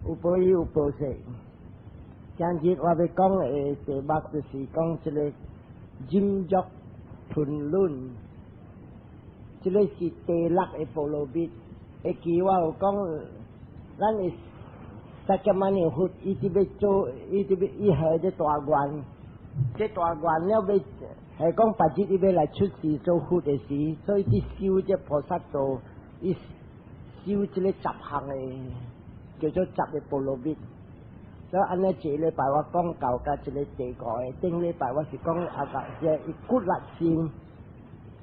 有報應有報說。今日我欲講的題目就是講這個忍辱吞忍，這個是第六個波羅蜜。會記我有講，咱的釋迦牟尼佛伊直欲做，伊直欲伊下這大願，這大願了欲係講別日伊欲來出世做佛的時，所以佇修這菩薩道，伊修這個十項的，叫做十個波羅蜜。所以按呢這禮拜我講到佮這個第五個，頂禮拜我是講啊個這骨力心，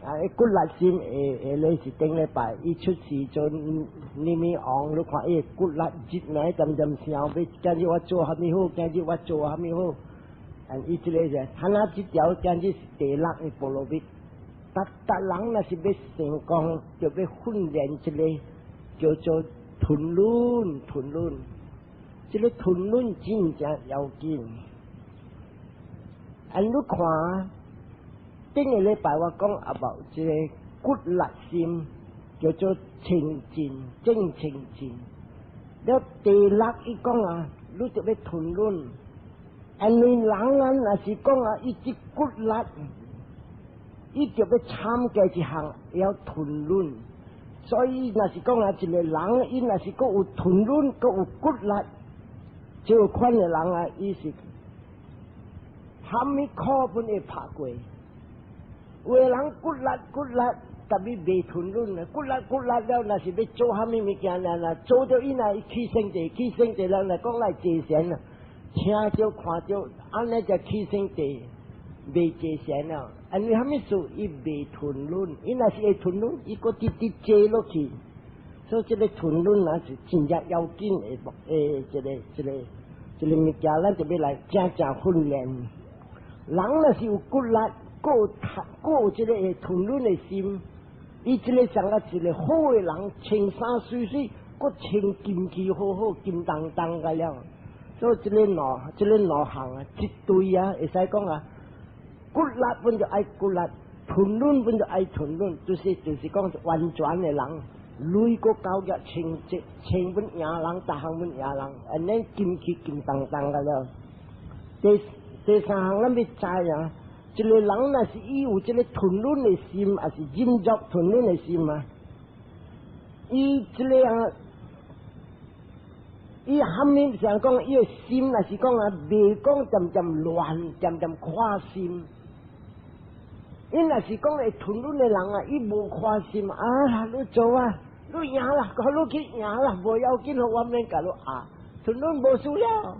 啊骨力心會會咧是頂禮拜，伊出世做尼米王，你看伊骨力日來漸漸想欲今日我做蝦米好，今日我做蝦米好，啊伊這個就，他那這條今日是第六個波羅蜜。逐逐人若是欲成功，就欲訓練這個叫做吞忍，吞忍。這個吞忍真正要緊。按你看，頂個禮拜我講 about 這個骨力心，叫做清淨正清淨。了第六伊講啊，你就欲吞忍。因為人啊，若是講啊，伊這骨力，伊就欲參加一項要吞忍。所以若是講啊，一個人伊若是閣有吞忍，閣有骨力。這個款的人啊，伊是蝦米苦攏會拍過。有的人骨力骨力，特別袂吞忍啊，骨力骨力了，若是欲做蝦米物件啦，做著伊若起聖地，起聖地人來講來坐禪啊，聽著看著，按呢就起聖地，袂坐禪了。因為蝦米事？伊袂吞忍，伊若是會吞忍，伊閣直直坐落去。所以這個吞忍啊是真正要緊的，誒，這個這個這個物件，咱就欲來正正訓練。人若是有骨力，閣有閣有這個會吞忍的心，伊這個像啊一個好的人，穿衫媠媠，閣穿金器好好，金當當個了。所以這個兩，這個兩項啊，一對啊，會使講啊，骨力本就愛骨力，吞忍本就愛吞忍，就是講完全的人。鐳閣夠額清淨，清本贏人，逐項本贏人，按呢金器金當當個了。第三項咱欲知啊，一個人若是伊有這個吞忍的心，抑是忍辱吞忍的心啊，伊這個啊，伊蝦米想講，伊的心若是講啊，袂講漸漸亂，漸漸寬心。伊若是講會吞忍的人啊，伊無寬心啊，你做啊，你贏啦，你去贏啦，無要緊，我免共你壓，吞忍無事了，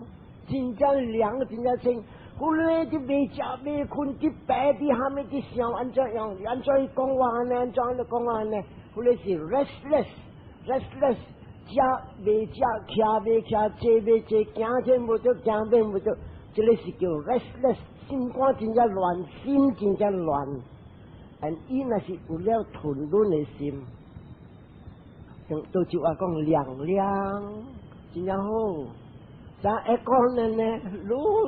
真正涼，真正清。佢咧就袂食袂睏，佇白佇蝦米佇想按怎樣，按怎伊講話按呢，按怎你講話按呢，佢咧是 restless，restless，食袂食，徛袂徛，坐袂坐，行前無著，行尾無著，這個是叫 restless，心肝真正亂，心真正亂。但伊若是有了吞忍的心，都就話講涼涼，真正好。啥會講呢呢？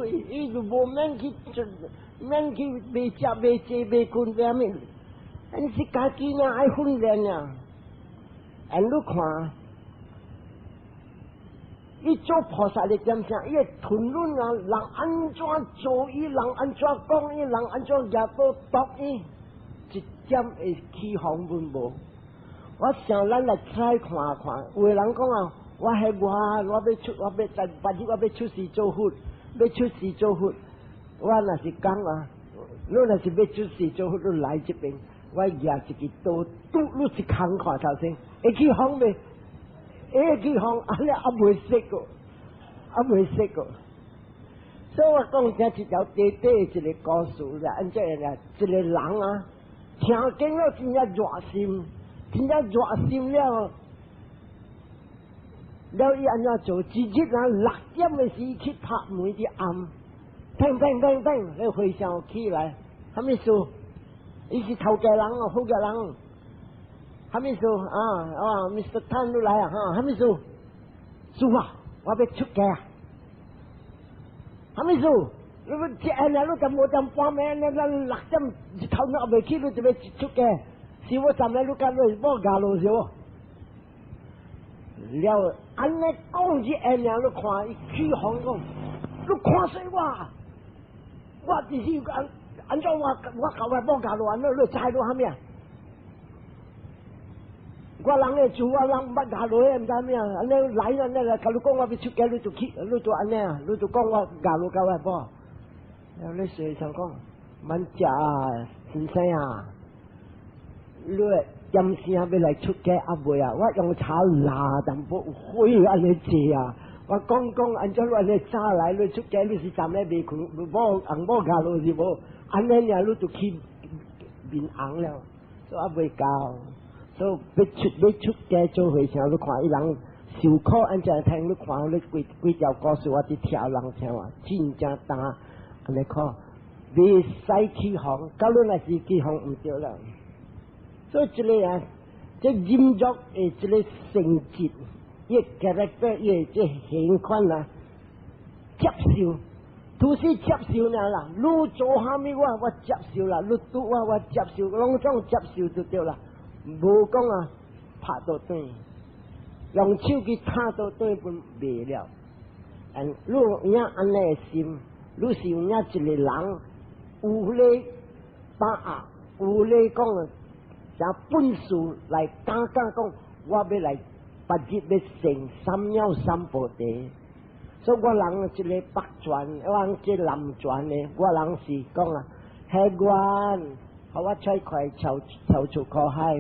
你伊就無免去，免去袂食袂坐袂睏啥物，𪜶是家己呢愛訓練啊。按你看，伊做菩薩的點啥？伊會吞忍啊，人按怎做伊，人按怎講伊，人按怎舉刀剁伊，一點會起風阮無。我想咱來猜看看，有的人講啊，我係我，我欲出，我欲在別日我欲出世做佛，欲出世做佛。我若是講啊，你若是欲出世做佛，你來這邊，我舉一支刀，拄你一空看頭先，會起風袂？會起風，按呢猶袂識個，猶袂識個。所以我講這一條短短的一個故事啦，按怎樣啊？一個人啊，聽見了真正熱心，真正熱心了。了伊按怎做？一日啊6點的時去拍門佇暗，砰砰砰砰，彼和尚起來，啥物事？伊是頭家人哦，好家人。啥物事啊？啊，Mr. Tan 你來啊？哈，啥物事？師父，我欲出家啊！啥物事？你欲這按呢？你就無點半暝，你咱6點日頭猶未起，你就欲出家？是我站來你敢你某咬落是無？了按呢講一下，你看伊起哄講，你看死我，我只是按按怎我我共我某咬落按怎，你知你蝦米啊？我人會做，我人毋捌咬落毋知咩啊？按呢來啦，按呢來，共你講我欲出家，你就去，你就按呢啊，你就講我咬落共我某。了你說想講，免食啊，先生啊，你點聲欲來出家猶未啊？我用柴焫淡薄火按呢坐啊！我講講按怎你按呢早來，你出家你是昨暝未睏，某翁某咬落是無？按呢爾你就起面紅了，所以猶未到。所以欲出欲出家做和尚，你看伊人受苦按怎聽？你看你規規條故事，我佇聽人聽話，真正重按呢苦，袂使起哄，假如若是起哄毋對了。所以這个啊，這忍辱的這个性質，伊 character，伊這形款啊，接受，都是接受爾啦。你做蝦米我我接受啦，你拄我我接受，攏總接受就對啦。無講啊，拍倒轉，用手去拍倒轉本袂了。嗯，你有影按呢的心，你是有影一個人有咧把握，有咧講。像本事來敢敢講，我欲來別日欲成三藐三菩提。所以我人這個北傳，我人這南傳的，我人是講啊，彼願，予我揣快跳跳出苦海，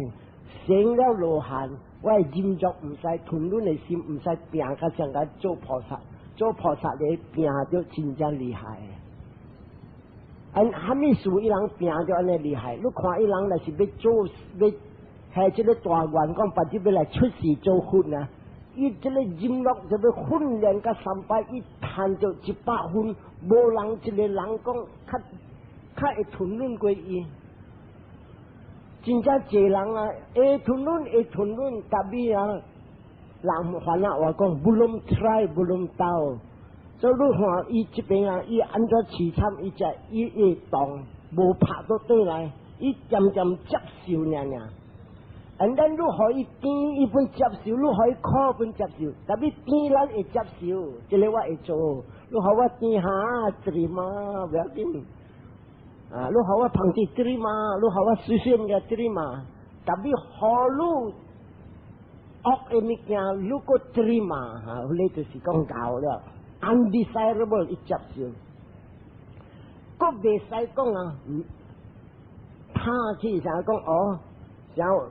成了羅漢，我的忍辱毋使吞忍的心，毋使拚甲像個做菩薩，做菩薩的拚就真正厲害。按蝦米事伊人拚就按呢厲害？你看伊人若是欲做欲下這个大願，講別日欲來出世做佛啊！伊這个忍辱就欲訓練甲三擺，伊賺著100分，無人一個人講較較會吞忍過伊。真正濟人啊，會吞忍會吞忍，但欲啊，人番仔話講，belum try belum tahu。所以你看伊這邊啊，伊按怎淒慘，伊才伊會動，無拍倒轉來，伊漸漸接受爾爾。And then 你予伊甜，伊本接受；你予伊苦，本接受。但欲甜，咱會接受，這个我會做。你予我甜哈，terima，不要緊。啊，你予我芳緻 terima，你予我水水物件 terima。但欲予你惡的物件，你閣 terima，哈，彼就是講𠢕了。undesirable 伊接受，閣袂使講啊，他去啥講哦，然後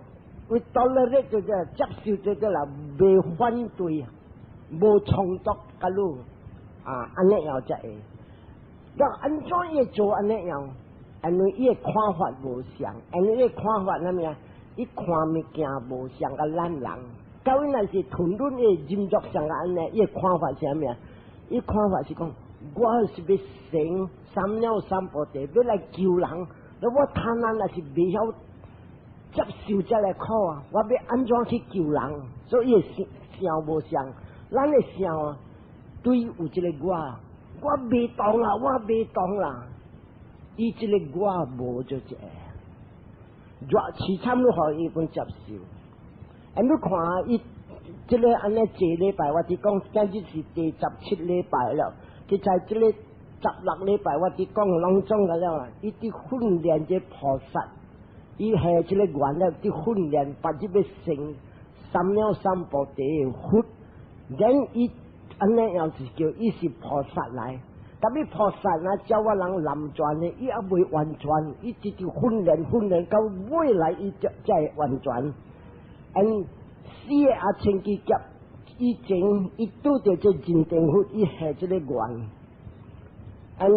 會 tolerate 就這接受就這啦，袂反對，無衝突共你啊，按呢樣才會。那按怎伊做按呢樣？因為伊的看法無相，因為伊的看法啥物啊？伊看物件無像共咱人，到伊若是吞忍的忍辱像按呢，伊的看法是啥物啊？伊看法是講，我是欲成三藐三菩提，欲來救人。那我貪婪若是袂曉接受這个苦啊！我欲按怎去救人？所以伊的想無相，咱的想啊，對有一个我，我袂當啦，我袂當啦。伊這个我無就這，偌淒慘你予伊本接受。啊，你看伊。這个按呢這禮拜，我佇講，今日是第17禮拜了。其實這个16禮拜，我佇講攏總個了啦。伊佇訓練這菩薩，伊下這个願了，佇訓練，別日欲成三藐三菩提佛。然伊按呢樣是叫伊是菩薩來。但欲菩薩啊，照我人南傳的，伊猶未完全，伊直直訓練訓練到尾來，伊才才會完全。嗯。四个阿僧祇劫以前，伊拄著這人定佛，伊下這个願。嗯，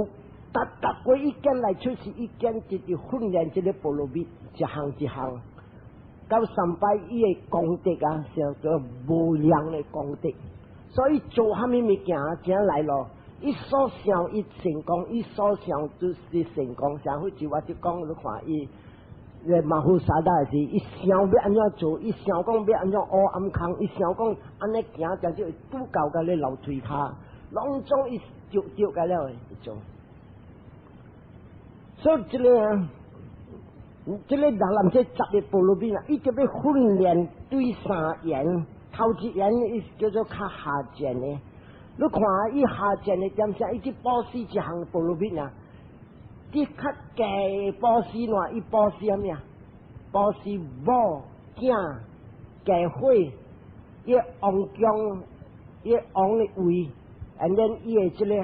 逐逐過一間來出世，一間直直訓練這个波羅蜜，一項一項。到三擺伊的功德啊，叫做無量的功德。所以做蝦米物件，正來咯。伊所想伊成功，伊所想就是成功。上好似我就講，你看伊。馬虎沙達是，伊想欲按怎做，伊想講欲按怎烏暗空，伊想講按呢行，就就拄到共咧樓梯跤，攏總伊著著個了做。所以這个啊，這个人人這十个波羅蜜啊，伊就欲訓練對三緣，頭一緣伊叫做較下賤的。你看伊下賤的點啥？伊去布施一項波羅蜜啊，佇較低布施喏，伊布施啥物啊？布施某囝家伙，伊王宮，伊王的位，and then 伊的這個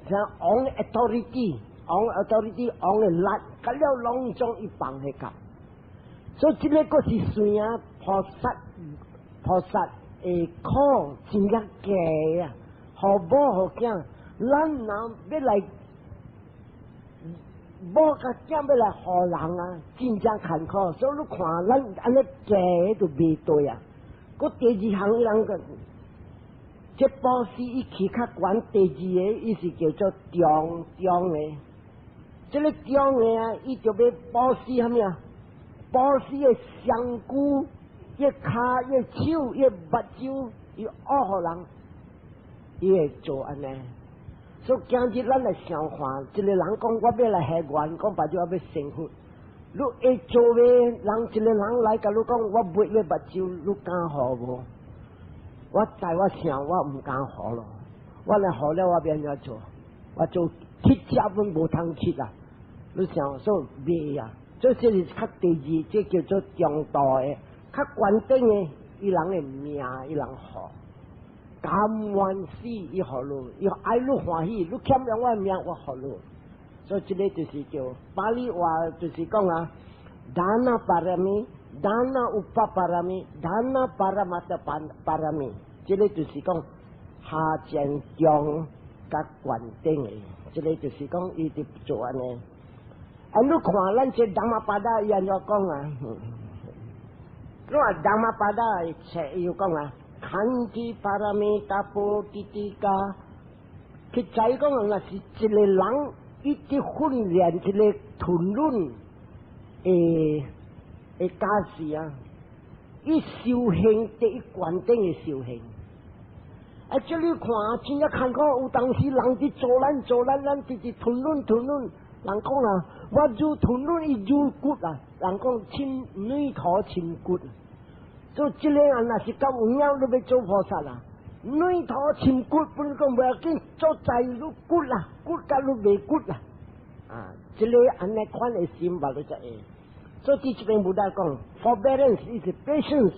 像王的 authority，王 authority，王的力，佮了攏總伊放彼個。所以這個閣是算啊，菩薩菩薩會苦真正低啊，予某予囝，咱人欲來某佮囝欲來予人啊，真正艱苦。所以你看咱按呢低就袂對啊。閣第二項伊人個，這布施伊起較懸，第二个伊是叫做中中的，這个中的啊，伊就欲布施啥物啊？布施的身軀、伊跤、伊手、伊目睭，伊惡予人，伊會做按呢。所以今日咱來想看，一個人講我欲來許願，講白就我欲成佛。你會做袂？人一個人來共你講，我賣你目睭，你敢予無？我知我想，我毋敢予咯。我若予了，我欲按怎做？我做乞食攏無通乞啊！你想說袂啊？這是較第二，這叫做中度的，較懸頂的，伊人的命，伊人予，甘願死伊予你，伊愛你歡喜，你欠用我命，我予你。所以這个就是叫巴利話，就是講啊，dāna pāramī，dāna upa pāramī，dāna paramattha pāramī，這个就是講下賤中佮懸頂的，這个就是講伊佇做按呢。啊！你看咱這 Dhammapada 伊按怎講啊？你看 Dhammapada 的冊伊有講啊，khanti pāramī tapo titikkhā，佢知講若是一個人伊佇訓練一个吞忍的的教示啊，伊修行第一懸頂的修行。啊！這你看真正艱苦，有當時人佇做咱做咱，咱直直吞忍吞忍。人講啊，我愈吞忍伊愈骨啊。人講深軟土深骨，所以這个啊，若是夠有影，你欲做菩薩啊，軟土深骨，本講無要緊，做在愈骨啦，骨甲愈袂骨啦。啊，這个按呢款的心吧，你才會。所以佇這邊 Buddha 講，forbearance is patience，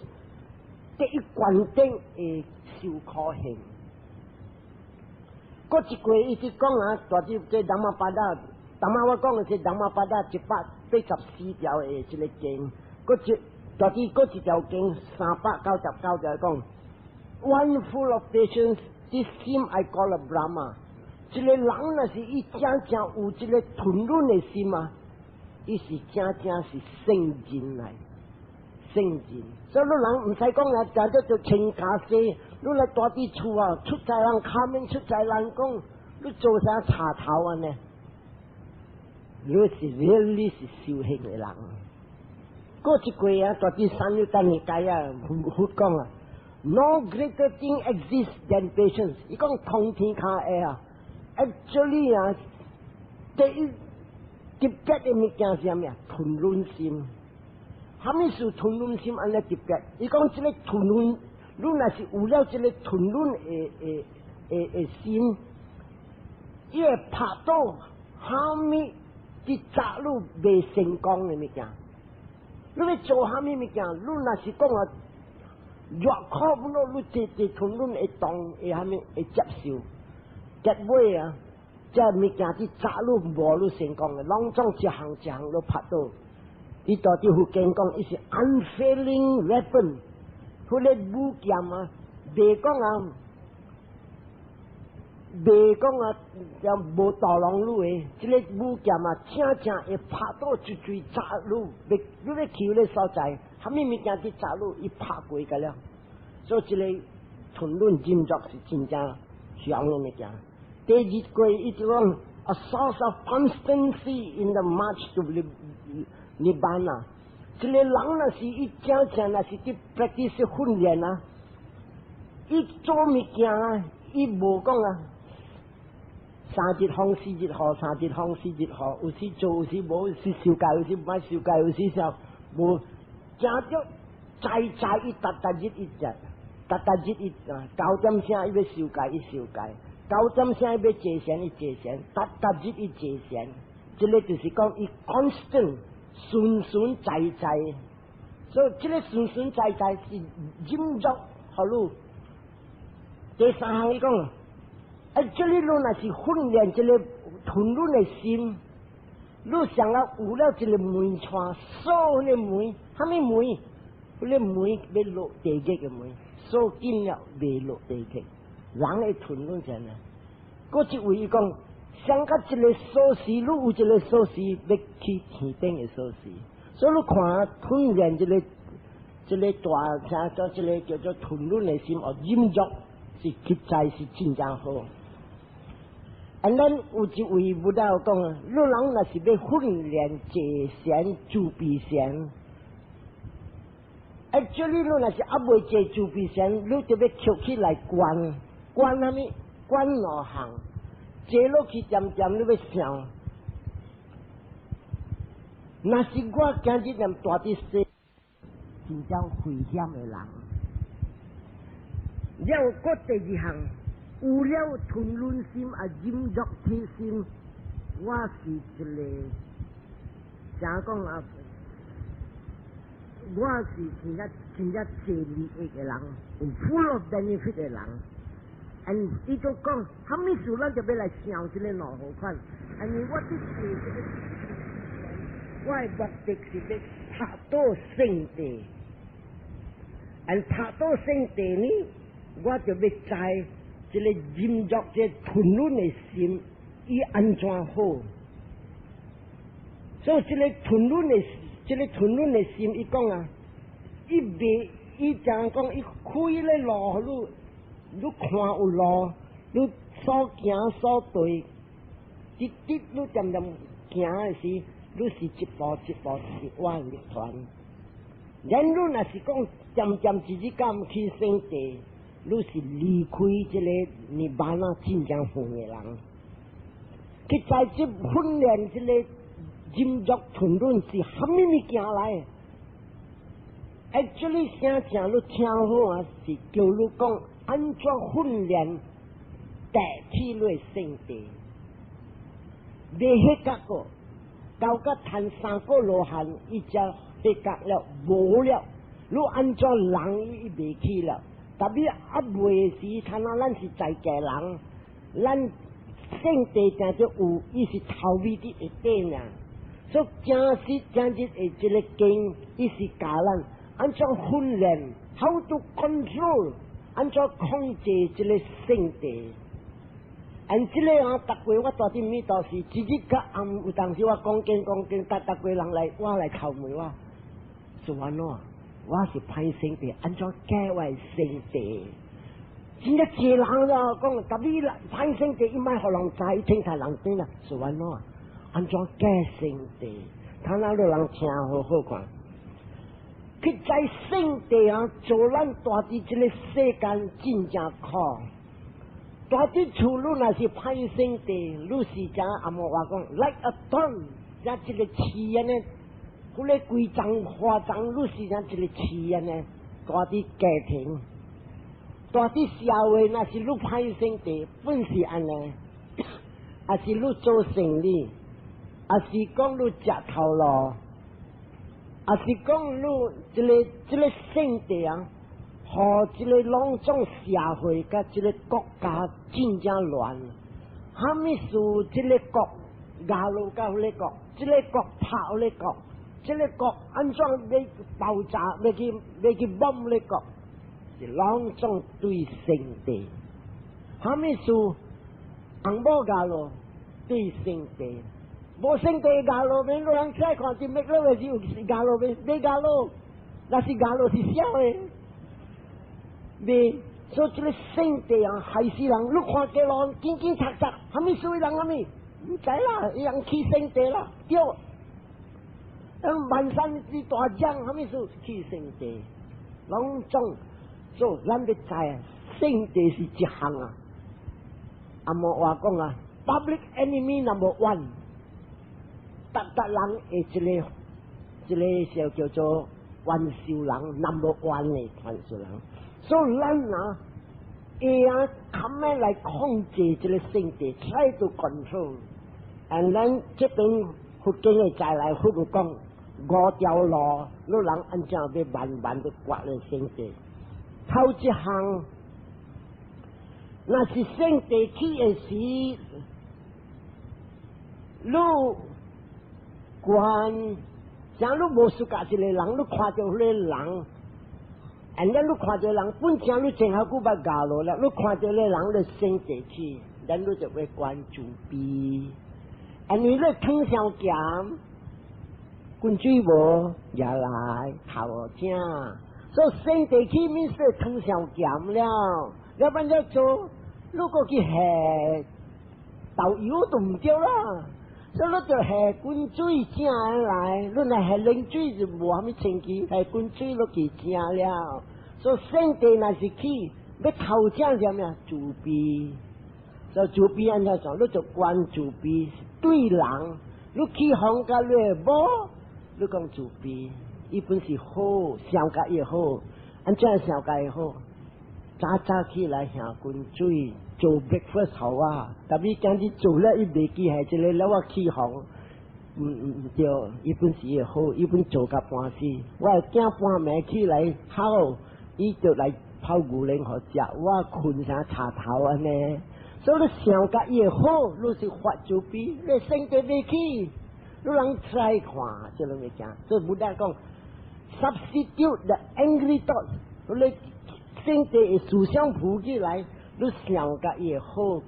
第一懸頂的受苦行。閣一句伊直講啊，大致這 Dhammapada，頭仔我講的是 Dhammapada 184條的這个經，閣一大致閣一條經399條講，One full of patience, this him I call a Brahma。這个人若是伊真正有這个吞忍的心啊，伊是真正是聖人來，聖人。所以你人毋使講啊，定做做穿袈裟，你來蹛佇厝啊，出在人跤面，出在人講，你做啥賊頭按呢？你是 really 是修行的人。過一句啊，蹛佇三月等尼解啊，佛講啊，No greater thing exists than patience。伊講通天跤下啊，actually 啊，第一特別的物件是啥物啊？吞忍心。啥物是吞忍心按呢特別？伊講這个吞忍，你若是有了這个吞忍的的的的心，伊會拍倒啥物佇早你袂成功的物件。你欲做啥物物件？你若是講啊，越苦不咯，你直直吞忍會當會啥物會接受。結尾啊，這物件佇早你無你成功的，攏總一項一項都拍倒。伊到佇佛經講，伊是 unfailing weapon，彼个武劍啊，袂講啊，袂講啊，又無導狼你的，這个武劍啊，正正會拍倒一錐閘你，欲你欲去彼个所在，啥物物件佇閘你，伊拍過個了。所以這个吞忍振作是真正強的物件。第二句伊就講，a source of constancy in the march to Nibbana。這个人若是伊正正若是佇 practice 訓練啊，伊做物件啊，伊無講啊，三日風四日雨，三日風四日雨，有時做有時無，有時受戒，有時毋愛受戒，有時時候無，正著在在伊逐逐日伊食，逐逐日伊啊九點聲伊欲受戒伊受戒，九點聲伊欲坐禪伊坐禪，逐逐日伊坐禪，這个就是講伊 constant 順順在在，所以這个順順在在是忍辱予汝。第三項伊講，啊，這裡你若是訓練這个吞忍的心，你想啊有了一个門掣，鎖的門，啥物門？彼个門欲落地獄的門，鎖緊了袂落地獄。人會吞忍啥呢？閣一位伊講，想甲一个鎖匙，你有一个鎖匙欲去天頂的鎖匙，所以你看訓練這個大啥叫這个叫做吞忍的心哦，忍辱是實在是真正好。啊，咱有一位佛陀講，你人若是欲訓練坐禪慈悲禪，啊，這裡你若是猶未坐慈悲禪，你就欲拾起來觀，觀啥物？觀兩項，坐落去漸漸你欲想，若是我今日踮蹛佇世，真正危險的人。了，閣第二項，有了吞忍心啊，忍辱鐵心，我是一個，怎講啊？我是真正真正濟利益的人，有 full of benefit 的人。嗯，伊就講，啥物事咱就欲來想這个兩號款。因為我佇做這个，我的目的是欲拍倒聖地，而拍倒聖地呢，我就欲知這个忍辱這吞忍的心，伊按怎好？所以這个吞忍的心，伊講啊，伊袂，伊怎講？伊開咧路，你看有路，你所行所對，直直你漸漸行的時，你是一步一步是往涅槃。然你若是講漸漸一日敢去聖地，你是離開這個涅槃啊真正遠的人。去在這訓練這個忍辱吞忍是蝦米物件來？Actually，正正你聽好啊，是叫你講按怎訓練代替你聖地。未彼覺個，到甲談三果羅漢，伊才彼覺了，無了。你按怎人伊袂去了？特別猶未時，他那咱是在家人，咱聖地定著有，伊是頭尾佇下底爾。所以正時正日的這个經，伊是教咱按怎訓練，how to control，按怎控制這个聖地。按這个啊，逐過我蹛佇彌陀寺，一日到暗有當時我講經講經，逐逐個人來我來叩問我，是按怎？我是歹聖地，按怎改我的聖地？真正濟人咯，講特別歹聖地，伊莫予人知，伊聽台人聽啦，是按怎？按怎改聖地？他那個人聽好好看。去在聖地啊，做咱蹛佇這个世間真正苦。蹛佇厝你若是歹聖地，你是像阿摩話講，like a thorn，像一个刺按呢，彼个規叢花叢，你是像一个刺按呢，蹛佇家庭，蹛佇社會，若是你歹聖地，本是按呢，抑是你做生意，抑是講你食頭路，抑是講你這個聖地啊，予這个攏總社會佮這个國家真正亂。啥物事？這个國咬落到彼个國，這个國拍彼个國，這个國按怎欲爆炸，欲去bomb 彼个國，是攏總對聖地。啥物事？紅某咬落對聖地，無聖地咬落面，人出來看佇滅落的時有咬落面，欲咬落，若是咬落是痟的。未，所以這个聖地啊，害死人！你看街路緊緊插插，啥物事人啥物？毋知啦，伊人去聖地啦，對。嗯，萬山之大將，啥物事去聖地？攏總做咱欲知啊，聖地是一項啊。阿摩話講啊，public enemy number one，逐逐人的一个一个小叫做冤仇人，number one 的冤仇人。所以咱啊，會啊，較咩來控制這個性地，try to control。And 咱這邊佛經的再來佛就講五條路，你人按怎欲慢慢的割咧性地。頭一項，若是性地起的時，你觀，像你無 suka 一個人，你看著彼個人，and then 你看著人，本正你前後久捌咬落了，你看著彼個人，你性地起，咱你就會觀慈悲。因為你湯傷鹹，滾水無也來頭正，所以性地起免說湯傷鹹了，要不然做，如果去下豆油都毋對啦。所以你就下滾水正來，你若下冷水就無蝦米清氣，下滾水落去正了。所以性地若是起，欲頭正是啥物啊？慈悲。所以慈悲按怎做？你就觀慈悲對人，你起哄共你的某，你講慈悲，伊本是好，想共伊好，按怎想共伊好？早早起來下滾水。做 breakfast 好啊，特別今日做了伊袂記係這個，了我起哄，毋對，伊本是會好，伊本做甲半死。我的囝半暝起來哭，伊就來泡牛奶予食，我睏成柴頭按呢。所以你想共伊會好，你是發慈悲，你性地袂起，你人 try 看這個物件。所以 Buddha 講，substitute the angry thoughts，你性地會思想浮起來。你想共伊會好，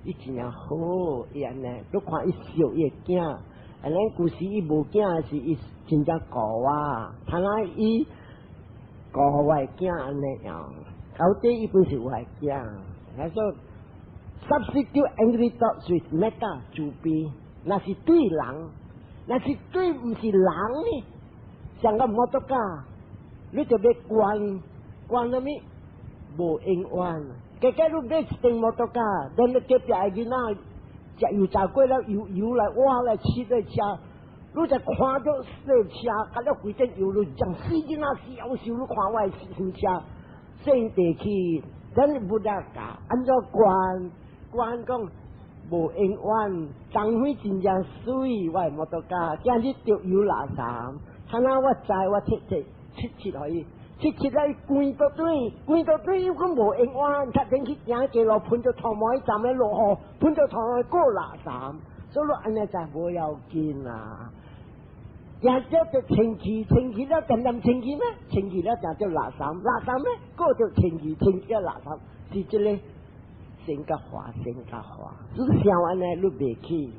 伊真正好，伊按呢，你看伊笑伊的囝，啊，咱舊時伊無囝時，伊真正顧我，他那伊顧我的囝按呢樣，到底伊本是我的囝，啊所以 substitute angry thoughts with metta 慈悲，若是對人，若是對毋是人呢？像個摩托卡，你就欲觀觀啥物？無永遠。結果你買一頂摩托卡，等你隔壁的囡仔食油炸過了，油油來挖來騎這車，你就看著這車，甲了規陣油，你將死囡仔死夭壽，你看我的新車，性地起，咱 Buddha 教按怎觀觀講無永遠，當輝真正媠，我的摩托卡，今日著油垃圾，他那我知我切切切切予伊。切切來關到對，關到對又閣無永遠，較緊去行街路，噴著頭毛站咧落雨，噴著頭毛過垃圾，所以按呢就無要緊啦。行咗就清氣，清氣了漸漸清氣咩？清氣了就叫垃圾，垃圾咩？閣就清氣，清氣了垃圾，是這個生較化，生較化，只是想按呢，你袂起。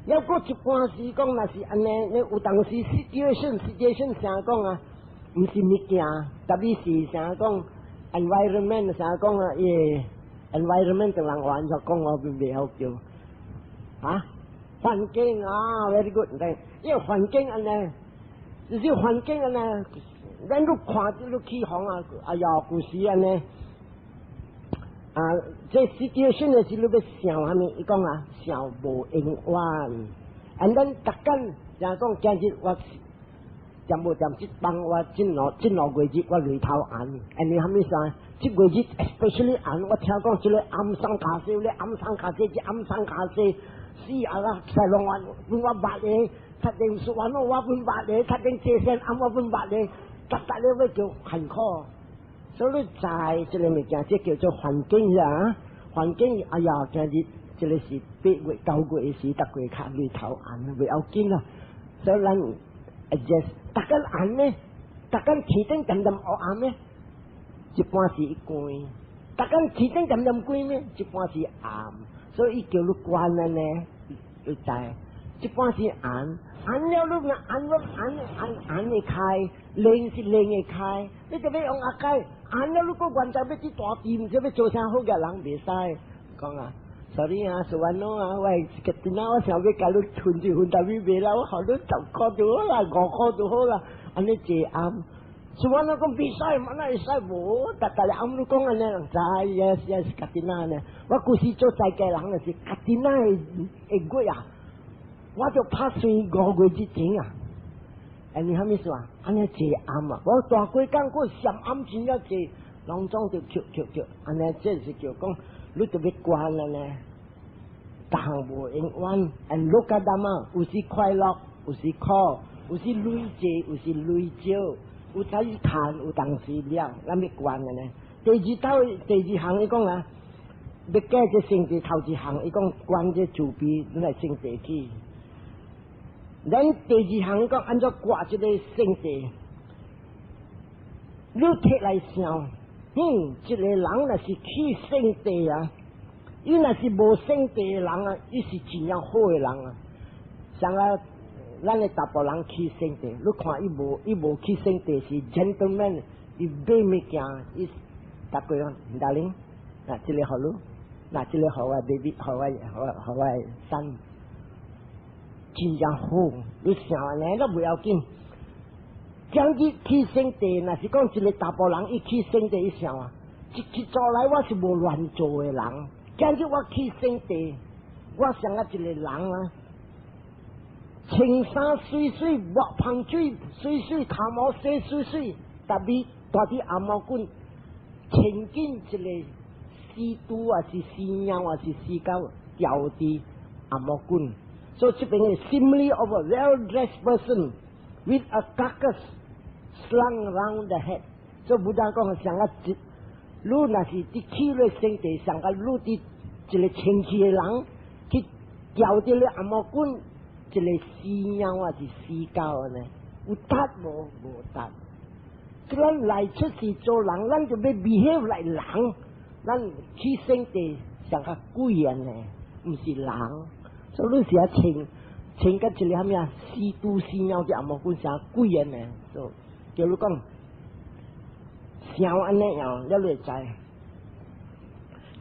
抑閣一般時講，若是按呢，你有當時 situation 啥講啊？毋是物件，特別是啥講 environment 啥講啊？伊 environment 就人話就講我袂曉叫啊，環境啊，very good，因為環境按呢，就是環境按呢，咱你看著你起哄啊，哎呀，舊時按呢，啊，這 situation 的時你欲想啥物？伊講啊，想無永遠，and 咱逐工，像講今日我。掂無掂？這幫我這兩個月我眉頭紅，因為蝦米啥？這個月 especially 紅，我聽講這個暗送卡西，咧暗送卡西，這暗送卡西，死啊啦！西龍灣分我捌的，確定說完我分捌的，確定這線暗我分捌的，逐逐咧欲叫艱苦。所以你知這個物件，這叫做環境啊！環境，哎呀，今日這個是8月9月的時，逐個較眉頭紅，袂要緊啦。所以咱 adjust。逐工紅呢，逐工天頂漸漸烏暗呢，一半是光；逐工天頂漸漸光呢，一半是暗。所以伊叫你觀按呢，你知，一半是紅，紅了你若紅了紅紅紅會開，冷是冷會開，你就欲用阿解，紅了你閣原來欲去大地，毋知欲做啥好嘅人袂使講啊。Sorry 啊，สุวรรณ啊，喂，今仔我想欲共你分一分，但係袂啦，我予你10箍就好啦，5箍就好啦，按呢坐暗。สุวรรณ講袂使，嘛哪會使無？逐逐日暗你講按呢人知，yes yes，Kathina 呢。我舊時做在家人就是 Kathina 的月啊，我就拍算5月之前啊。哎，你啥物事啊？按呢坐暗啊！我大規工閣閃暗真正濟，攏總就抾抾抾，按呢這是叫講，你著欲觀按呢，逐項無永遠，and loka dhamma 有時快樂，有時苦，有時累濟，有時累少，有當時趁，有當時了，咱欲觀按呢。第二道第二項伊講啊，欲解這聖諦頭一項，伊講觀這慈悲，你來聖諦去。咱第二項講按怎掛這個聖諦，你摕來想，一個人若是去聖諦啊，伊若是無聖諦的人啊，伊是真正好的人啊。像啊，咱的查埔人去聖諦，你看伊無去聖諦是 gentleman，伊買物件，伊逐個講，darling，嗱，這個予你，嗱，這個予我 baby，予我予我 son。真正好，你想按呢都袂要緊。今日去聖地，若是講一個查埔人伊去聖地，伊想啊，一一早來我是無亂做的人。今日我去聖地，我像啊一個人啊，穿衫媠媠，抹香水，媠媠，頭毛洗媠媠，特別蹛佇紅毛館，穿緊一個死豬啊，是死貓啊，是死狗，牢佇紅毛館。所以這邊嘅 simile of a well-dressed person with a carcass slung round the head。所以 Buddha 講像啊一，你若是佇去咧聖地，像啊你佇一個清氣的人去牢佇咧紅毛館，一個死貓啊是死狗按呢，有值無？無值。咱來出世做人，咱就欲 behave like 人，咱去聖地像較鬼按呢，毋是人。所以你是啊穿穿甲一個啥物啊死豬死貓佇紅毛館啥鬼按呢？所以叫你講想按呢樣，了你會知。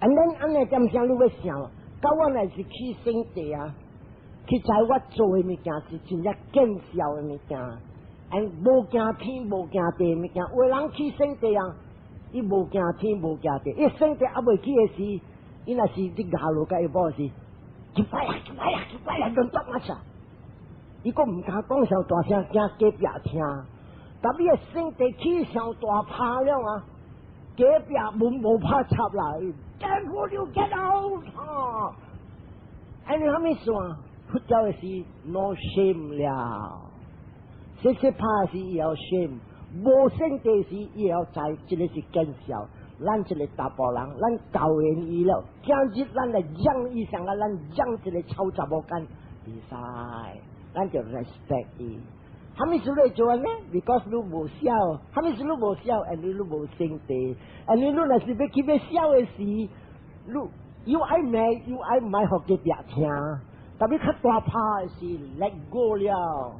And then 按呢點聲你欲想，到我若是去聖地啊，去知我做的物件是真正見笑的物件，and 無驚天無驚地的物件。有的人去聖地啊，伊無驚天無驚地，伊聖地猶未去的時，伊若是佇牙路共伊某時，去擺啊去擺啊去擺啊，輪轉啊啥？伊閣毋敢講上大聲，驚隔壁聽。特別係聖地起上大拍了啊，隔壁門無拍插來，Get you get out！啊，按呢啥物事啊？佛教的是 no shame 了，說說拍時也要 shame，無聖地時也要知，這個是見笑。咱一個查埔人，咱教緣伊了，今日咱來養伊上啊，咱養一個臭查某囡，袂使，咱就 respect 伊。啥物事你做按呢？Because 你無痟，啥物事你無痟，and 你無聖地，and 你若是欲去欲痟的時，你又愛罵又愛莫予隔壁聽，特別較大拍的是 let go 了。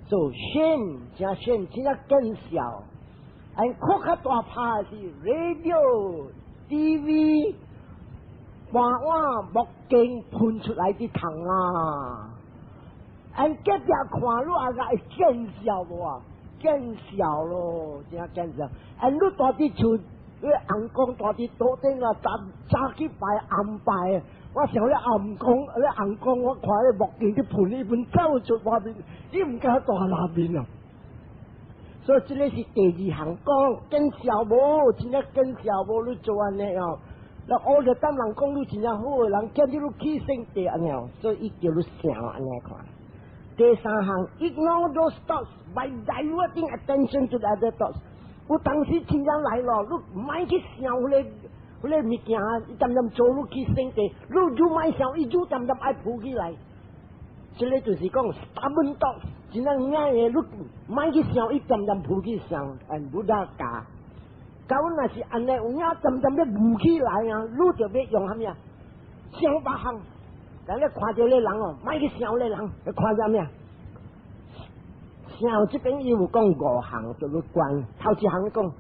So shame 真 shame 真正見笑，and 閣較大拍的是 radio、TV、盤碗木鏡噴出來的糖啊！按隔壁看你也會見笑無啊？見笑咯，真見笑。按你蹛佇厝，你翁公蹛佇桌頂啊，早早去拜暗拜。我想你翁公，你翁公，我看你木鏡去噴伊噴走出外面，你毋敢大鬧面啊！所以這個是第二項講見笑無？真正見笑無？你做按呢哦？那學著當人講你真正好的人，叫你去聖地按呢，所以伊叫你想按呢看。第三項，ignore those thoughts by diverting attention to the other thoughts。有當時真正來咯，你莫去想彼個物件，伊漸漸做你去聖地，你愈莫想，伊愈漸漸愛浮起來。這個就是講 stubborn thoughts，真正硬的，你莫去想，伊漸漸浮起想，and Buddha 教。教阮若是按呢，有影漸漸欲浮起來啊，你就欲用啥物啊？想別項。但你看著那人哦，莫去想那人，你看著啥物啊？想這邊伊有講五項，就欲觀。頭一項講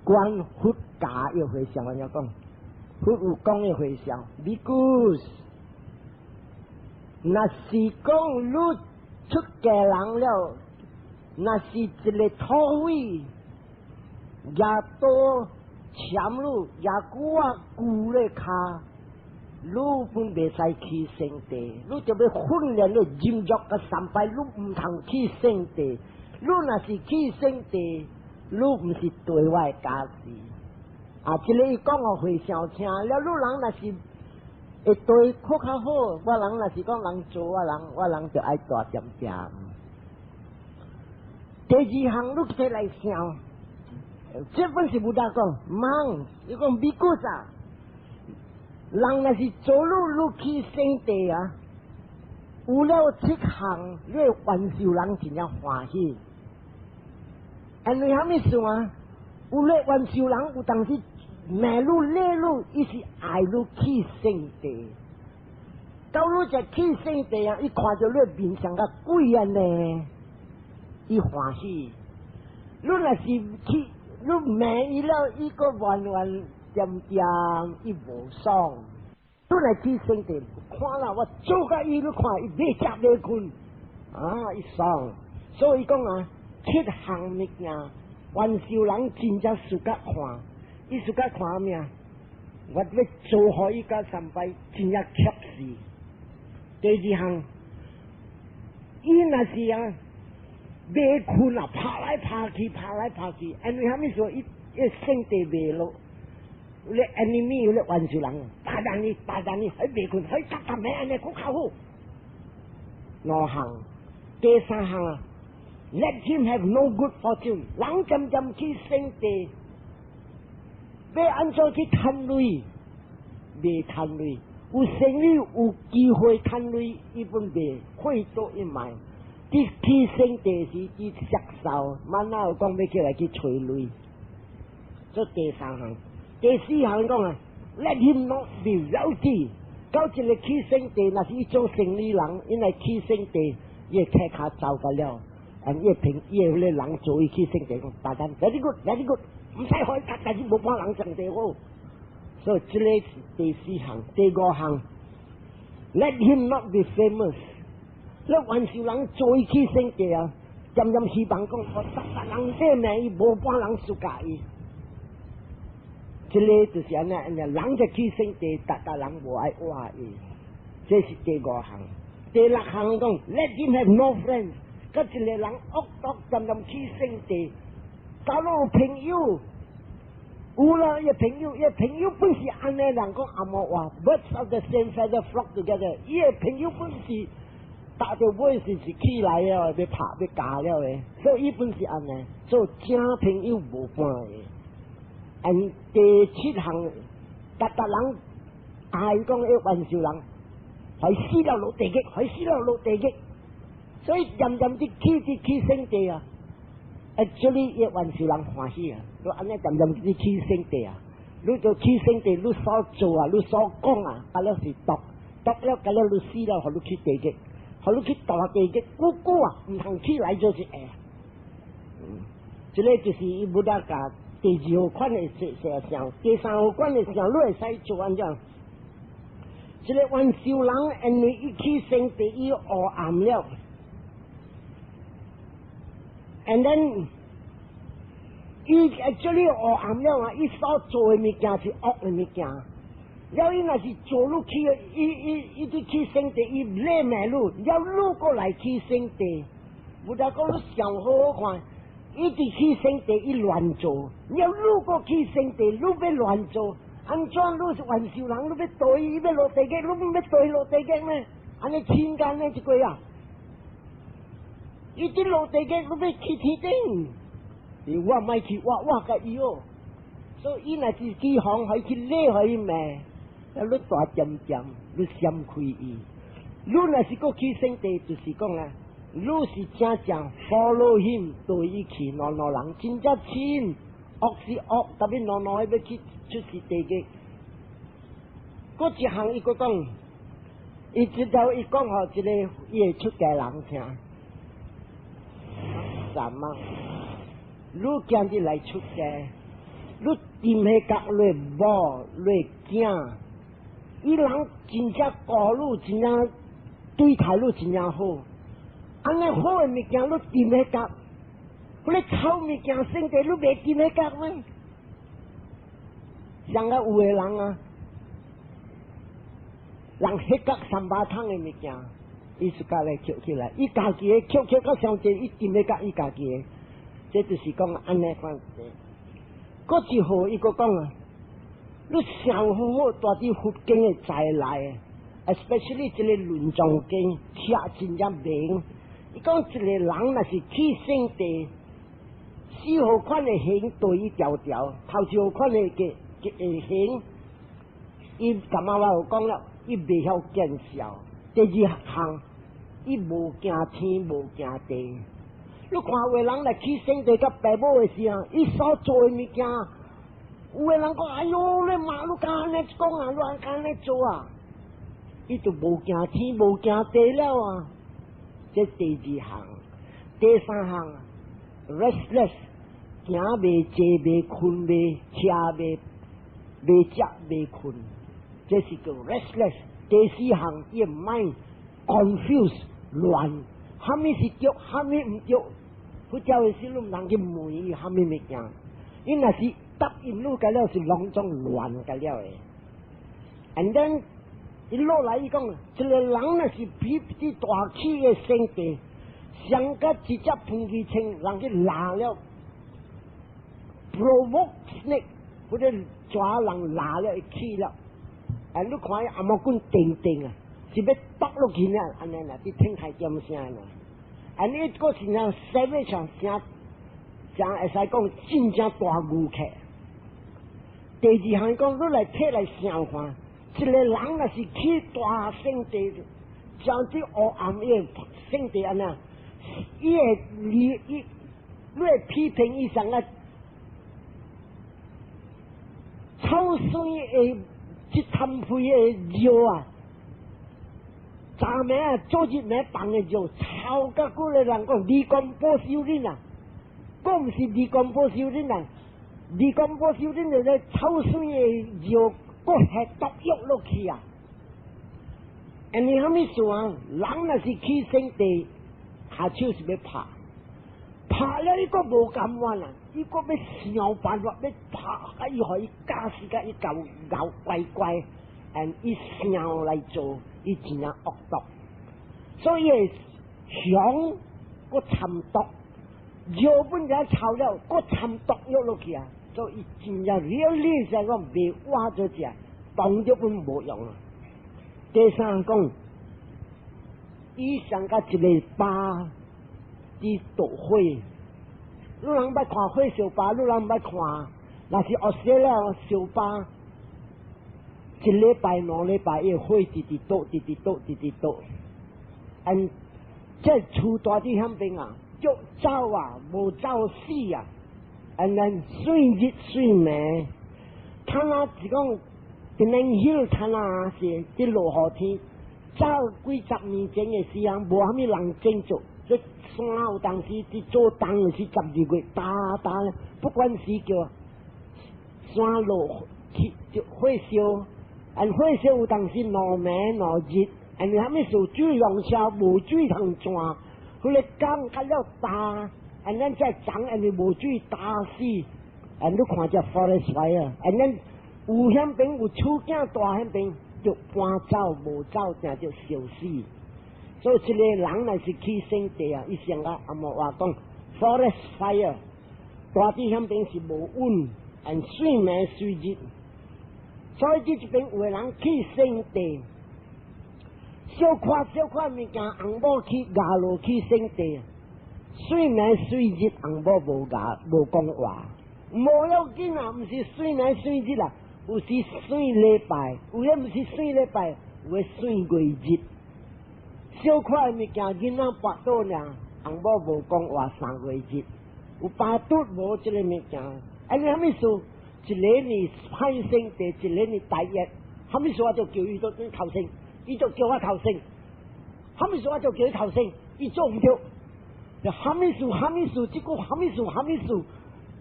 觀佛教一回向，按呢講，佛有講一回向，because 若是講你出家人了，若是一個土匪，舉刀鉗你，舉鋸仔鋸咧跤。你本袂使去聖地，你就欲訓練你忍辱佮三擺，你毋通去聖地。你若是去聖地，你毋是對我的加持。啊，這个伊講予和尚聽了，你人若是會對較較好，我人若是講人做我人，我人就愛大點點。第二項，你起來想，這本是 Buddha 講，monks，伊講 bhikkhus 啊，人若是做你你去聖地啊，有了七項，你會願壽人真正歡喜。因為啥物事啊？有咧願壽人有當時罵你禮你，伊是愛你去聖地。到你這去聖地啊，伊看著你面像甲鬼按呢，伊歡喜。你若是去，你罵伊了，伊閣怨怨恬恬，伊無爽。你來去聖地，看啦，我做甲伊，你看伊欲食欲睏，啊，伊爽。所以講啊，七項物件，願壽人真正 suka 看，伊 suka 看咩啊？我欲做予伊佮三擺，真正怯死。第二項，伊若是啊，袂睏啊，拍來拍去，拍來拍去，因為啥物事？伊伊聖地袂落，咧 enemy 咧願壽人，打人伊，打人伊，彼袂睏，彼逐逐暝按呢閣較好。兩項，第三項啊，Let him have no good fortune。人漸漸去聖地，欲按怎去趁鐳？袂趁鐳，有生意有機會趁鐳，伊本袂會做一賣。佇去聖地時，佇熟數，滿哪有講欲起來去揣鐳？這第三項，第四項講啊，Let him not be wealthy。到一个去聖地，若是伊做生意人，因為去聖地，伊會體跤走個了，啊，伊會憑伊會彼個人做伊去聖地講，大單 very good，very good，毋使開，但是無半人上地好。所以這個是第四項，第五項，Let him not be famous。你願壽人做伊去聖地啊，漸漸希望講，我逐逐人這名伊無半人 suka 伊。這个就是按呢，按呢，人就去聖地，逐逐人無愛活伊。這是第五項。第六項講，Let him have no friends。佮一个人惡毒，漸漸去聖地，交有朋友，有啦，伊朋友，伊朋友本是按呢人講紅毛話，Birds of the same feather flock together。伊个朋友本是打到尾是是起來了，欲拍欲咬了的，所以伊本是按呢，做正朋友無半个。And 第七項，逐逐人愛講會願壽人，予死了落地獄，予死了落地獄。所以漸漸佇去佇去聖地啊，actually 伊願壽人歡喜啊，你按呢漸漸佇去聖地啊，你就去聖地，你所做啊，你所講啊，啊了是毒，毒了，甲了你死了，予你去地獄，予你去大地獄，久久啊，毋通起來就是會。這个就是伊 Buddha 共第二號款的設想，第三號款的想，你會使做按怎？這个願壽人因為伊去聖地伊黑暗了，and then 伊 actually 黑暗了啊！伊所做的物件是惡的物件，了伊若是做你去，伊伊伊佇去聖地，伊禮罵你，了你閣來去聖地，Buddha 講你想好好看。伊佇去聖地，伊亂做；了你閣去聖地，你欲亂做，按怎你是願壽人，你欲對伊欲落地獄，你毋欲對落地獄咩？按呢親間呢一個啊！伊佇落地獄，你欲去天頂？我莫去，我我共伊哦。所以伊若是去予伊去禮予伊罵，你大恬恬，你閃開伊。你若是閣去聖地，就是講啊，你是正正 follow him 對伊去，兩兩人真正親，惡是惡，特別兩兩欲去出世地獄。閣一項伊閣講，伊直頭伊講予這个伊會出家人聽。什麼？你今日來出家，你踮彼角你某、你囝，伊人真正顧你，真正對待你真正好。按呢好的物件，你踮彼角，彼个臭物件聖地，你袂踮彼角咩？像個有的人啊，人彼角三百桶的物件，伊自家來抾起來，伊家己的抾抾到傷濟，伊掂欲甲伊家己的，這就是講按呢款。閣一號伊閣講啊，你想好好蹛佇佛經的在內，especially 這個論藏經聽真正明。伊講一個人若是去聖地，四號款的行對伊條條，頭一號款的嘅嘅行，伊感覺我有講了，伊袂曉見笑。第二項，伊無驚天，無驚地。你看有的人來去聖地佮爸母的時候，伊所做的物件，有的人講：哎喲，你媽你敢按呢講啊，你敢按呢做啊？伊就無驚天，無驚地了啊！這第二項，第三項，restless，行袂坐袂睏袂，徛袂袂食袂睏，這是叫 restless。第四項，伊 mind confuse 亂，啥物是對，啥物毋對，佛教的時你毋通去問伊啥物物件，伊若是答應你個了是攏總亂個了的。And then 伊落來伊講，一個人若是比佇大起的聖地，上甲一隻噴氣槍，人去拉了，provoke snake，或者抓人拉了會起了。啊，你看伊頷頸定定啊，是欲剁落去呢，按呢啦，佇天台點聲呢。啊，你閣是那 savage 聲，誠會使講真正大牛客。第二項講，你來提來想看，一個人若是去大聖地，將這黑暗伊個聖地按呢，伊會你伊，你會批評伊啥個臭水的這貪肥的尿啊，昨暝啊，昨日暝放的尿，臭甲幾個人講，離光保修恁啊，閣毋是離光保修恁啊，離光保修恁就咧臭水的尿，閣下毒藥落去啊！因為啥物事啊？人若是去聖地，下手是欲拍，拍了伊閣無甘願啊！伊閣欲想辦法欲拍，伊予伊教死甲伊咬咬乖乖，and 伊想來做，伊真正惡毒，所以熊閣摻毒，藥本也臭了，閣摻毒藥落去啊！所以真正 really 是講袂活做食，當著本無用啊！第三講，伊上甲一个疤佇著火，你人捌看火燒疤，你人捌看，若是學說了燒疤，一禮拜兩禮拜，伊火直直著，直直著，直直著。嗯，這厝蹛佇遐邊啊，足走啊，無走死啊，and then 水日水暝，他若是講。Penang Hill 他那是佇落雨天，早幾十年前的時陣，無啥物人建築，這山有當時佇做冬是12月，焦焦，不管是叫山落去就火燒，and 火燒有當時兩暝兩日，and 啥物事水龍車無水通轉，彼个工較了焦，and 咱再長，因為無水焦死，and 你看這 forest fire，and 咱。有遐邊有厝囝蹛遐邊，就搬走無走，定就燒死。所以這個人若是去聖地啊，伊上個阿莫話講 forest fire，蹛佇遐邊是無穩，and 水暝水日。所以這一邊有的人去聖地，小可小可物件，翁某去咬落去聖地，水暝水日，翁某無咬無講話，無要緊啊，毋是水暝水日啊。有時算禮拜，有的毋是算禮拜，有的算月日。小可的物件，囡仔跋倒爾，翁某無講話3個月日，有巴肚無這個物件。啊，你啥物事？一個呢歹性地，一個呢大業，啥物事我就叫伊做頭先，伊就叫我頭先。啥物事我就叫伊頭先，伊做毋著。就啥物事啥物事，這個啥物事啥物事，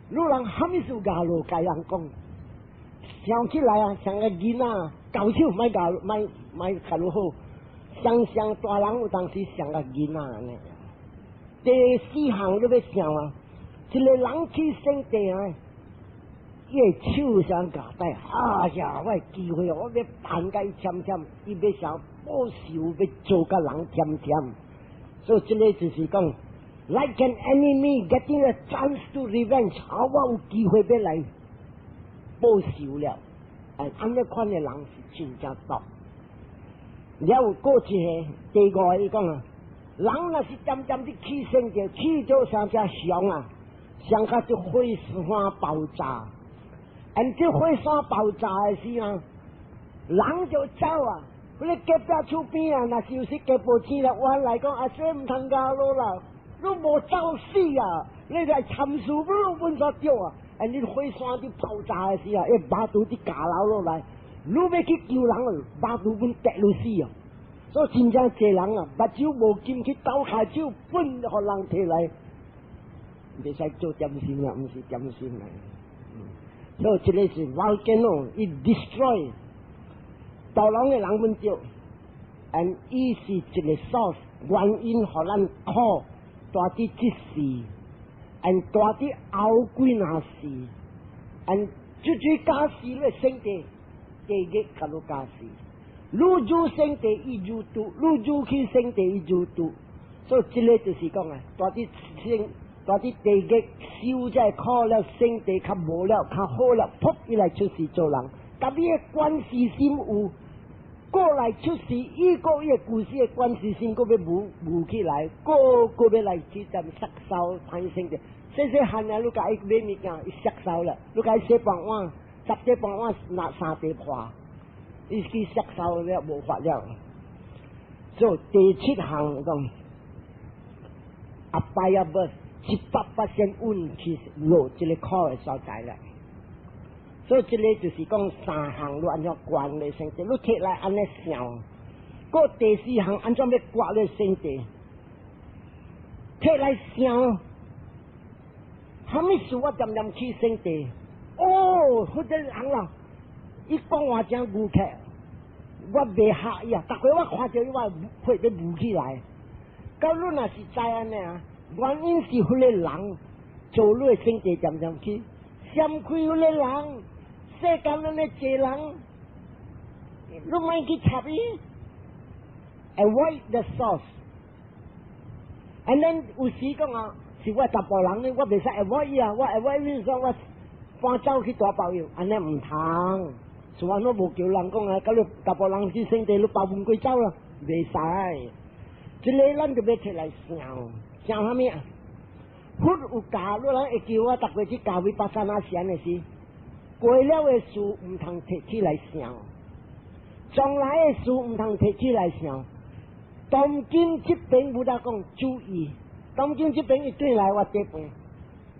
你人啥物事咬落共人講。想起來啊，像個囡仔，𠢕手莫𠢕，莫莫較好。想想大人有當時像個囡仔按呢。第四項你欲想啊，一個人去聖地啊，伊的手上夾帶，哎呀，我的機會，我欲辦共伊忝忝，伊欲想報仇，欲做共人忝忝。所以這个就是講，like an enemy getting a chance to revenge，啊，我有機會欲來報仇了。哎，按呢款的人是真正毒。了過一個第五個，伊講啊，人若是漸漸的起性著，起做啥只熊啊，像較這火山爆炸。and 這火山爆炸的時啊，人就走啊。彼個隔壁厝邊啊，若是有時隔無錢啦，我來講阿說毋通交落啦，你無走死啊！你來參事，你攏本煞著啊！and 你火山佇爆炸的時啊，伊肉肚佇加流落來，你欲去救人，肉肚本跌落死啊！所以真正濟人啊，目睭無金去鬥跤手，本予人提來，袂使做點心啦，毋是點心啦。所以這个是 volcano，伊 destroy。大人的人本著，and 伊是一个 source 原因，予咱苦，蹛佇這世，and 蹛佇後幾若世，and 最最加持咧聖地，地獄共你加持，愈入聖地伊愈毒，愈入去聖地伊愈毒，所以這个就是講啊，蹛佇聖，蹛佇地獄受這苦了，聖地較無了，較好了，噗伊來出世做人，佮伊的關係心有。過來出世，伊個伊個故事的關係性，閣欲舞舞起來，閣閣欲來去踮殺燒歹生的。細細漢啊，你共伊買物件，伊殺燒了，你共伊洗半碗，十塊半碗拿三塊破，伊去殺燒了，無法了。所以第七項講，apāya birth 100%穩去落這个苦的所在了。所以這个就是講三項你按怎觀的聖諦，你提來按呢想。閣第四項按怎欲割咧聖諦，提來想，啥物事我漸漸起聖諦？哦，彼個人啦，伊講話真牛氣，我袂嚇伊啊！逐回我看著伊，我血欲冒起來。到你若是知按呢啊，原因是彼個人做你的聖諦漸漸起，閃開彼個人。世間咱咧濟人，你莫去插伊，avoid the source。And then 有時講啊，是我查埔人呢，我袂使 avoid 伊啊，我 avoid 伊說我搬走去大包藥，按呢毋通。是話我無叫人講啊，佮你查埔人去聖地，你包文歸走啦，袂使。這个咱就欲提來想，想啥物啊？佛有教，你人會記我逐過去教維巴薩那禪的時。過了的事毋通提起來想，將來的事毋通提起來想。當今這邊無得講注意，當今這邊伊轉來我這邊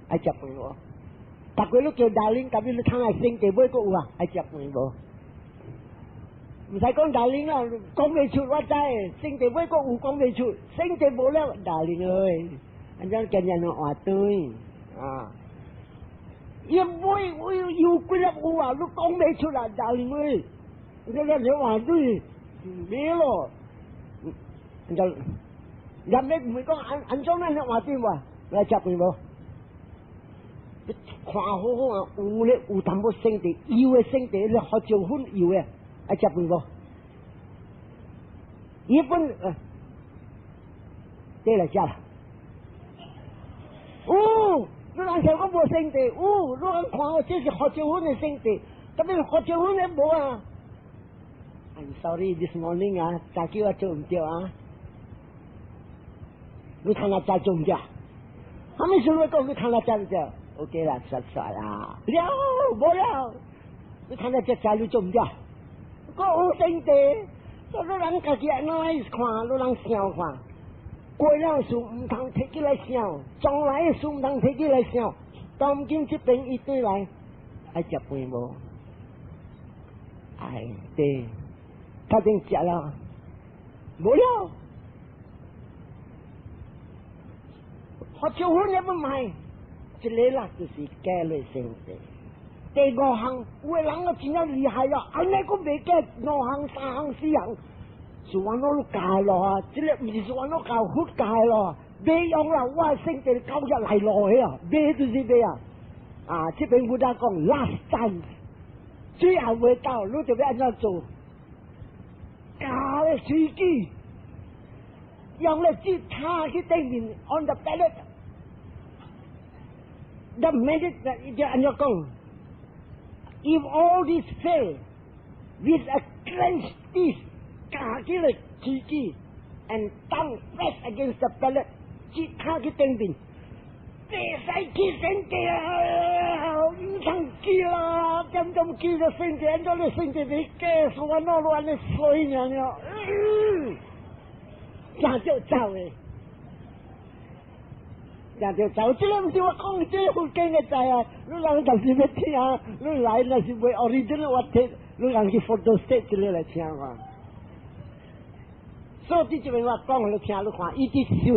愛食飯無？逐個你叫 darling，共你通來聖地尾閣有啊？愛食飯無？毋使講 darling 啦，講袂出我知，聖地尾閣有講袂出，聖地無了 darling 哎，按怎見人換對啊？因為我有幾粒有啊，你講袂出來，darling 喂，你你你話對，沒咯，就人哋唔會講按按怎咱話對無？來食飯無？你看好好啊，有咧有淡薄聖地，有的聖地你好少粉有的，愛食飯無？一本對來食啦。有，你人想講無聖地，有，你人看好這是好少粉的聖地，特別好少粉的無啊。I'm sorry this morning 啊，早起我做毋著啊。你看我早做毋著？啥物事你講你看我早毋著？OK 啦，實實啦，了無了。你看我這早你做毋著？閣有聖地，所以你人家己按怎看，你人想看。過了事毋通提起來想，將來的事毋通提起來想。當今這邊伊轉來，愛食飯無？哎，對，較緊食了，無了。好少粉也不買，這个啦就是假的聖地。第五項，有的人啊真正厲害啊，按呢閣袂假，五項、三項、四項。是按怎你教咯啊？這个毋是說按怎教佛教咯，袂用啦！我聖地教入來落去啊，袂就是袂啊。啊，這邊 Buddha 講 last chance，最後尾到，你就欲按怎做？咬咧喙齒，用咧舌頭去頂面 on the palate。The minute 就按怎講？If all this fail, with a clenched teeth，咬起來喙齒，and tongue press against the palate，舌頭去頂面，袂使去聖地啊！毋通去啦，點點去就聖地，按怎你聖地袂加數我攞落按呢衰爾爾，行就走的。行就走，這个毋是我講，這个佛經的知啊。你人就是欲聽，你來若是袂 original 我聽，你人去 photostat 這个來聽看。所以這邊我講予你聽，你看，伊佇受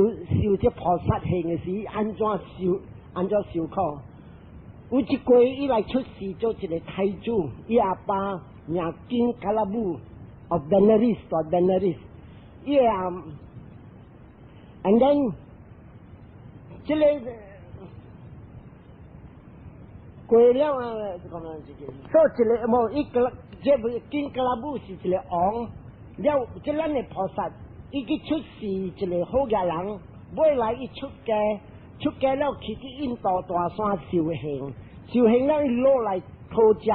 受這菩薩行的時，按怎受，按怎受苦。有一過伊來出世做一個太子，伊阿爸名 King Kalabu of Benares 大 Benares，伊阿，and then 這个過了啊，講這個，所以一個無伊個，這個 King Kalabu 是一個王，了，這咱的菩薩，伊去出世一個好額人，尾來伊出家，出家了去去印度大山修行，修行了伊落來討食，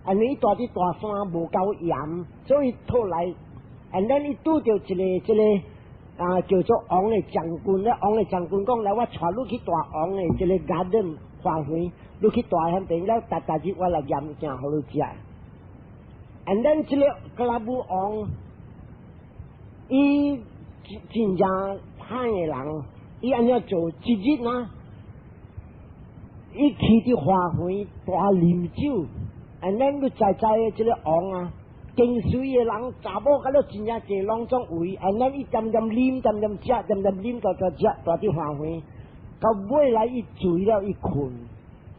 按呢伊蹛佇大山無夠鹽，所以討來，and then 伊拄著一个這个啊，叫做王的將軍咧，王的將軍講來，我帶你去大王的這個 garden 花園，你去蹛彼邊了，逐逐日我來醃物件予你食。And then 這个格拉布王，伊真正歹的人，伊按怎做？一日啊，伊去佇花園大啉酒，and then 你知知的這个王啊，跟隨的人查某佮了真正濟，攏總為，and then 伊恬恬啉，恬恬食，恬恬啉，恬恬食，蹛佇花園，到尾來伊醉了，伊睏，